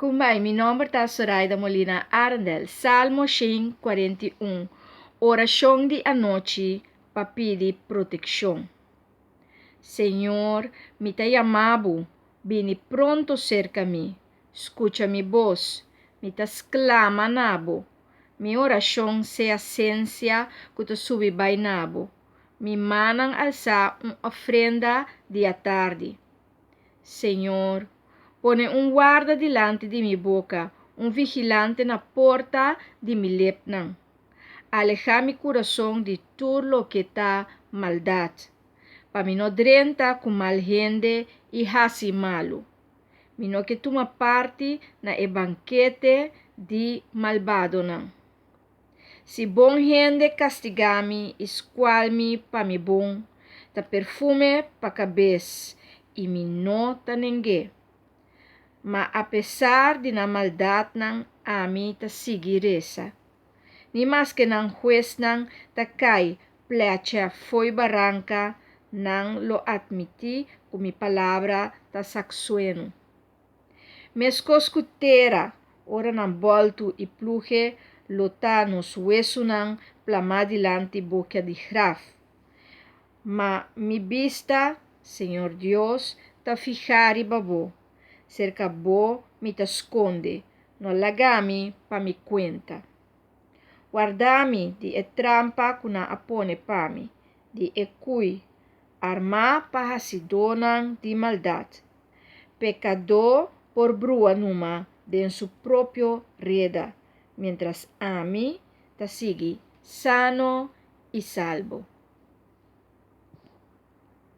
Kumbai, mi nomber ta Soraida Molina Arendel. Salmo 141. Orashon di anochi pa pidi protekshon. Señor, mi ta yama bo, bini pronto serka mi. Skucha mi bos, mi ta sklama na bo. Mi orashon sea sensia ku ta subi bai na bo. Mi mannan alsá un ofrenda di atardi. Señor, pone un warda dilanti di mi boka, un vigilante na porta di mi lepnan. Alehá mi kurason di tur loke ta maldat, pa mi no drenta ku mal hende i hasi malu. Mi no ke tuma parti na e bankete di malbadonan. Si bon hende kastigá mi i skual mi pa mi bon, ta perfume pa kabes i mi no ta neng'é. Ma apesar di nan maldatnan ami ta sigui resa. Ni maske nan huesnan ta kai plèchè fo'i baranka, nan lo atmití ku mi palabra ta saksuenu. Meskos ku tera, ora nan bòltu i pluge, lo ta nos wesunan plamá dilanti boka di graf. Ma mi bista, Señor Dios, ta fihá riba bo, serka bo mi ta skonde, no laga mi pa mi kuenta. Warda mi di e trampa ku nan a pone pa mi, di e kui armá pa hasidónan di maldat. Pekadó por brua numa den su propio reda, miéntras ami ta sigui sano i salbo.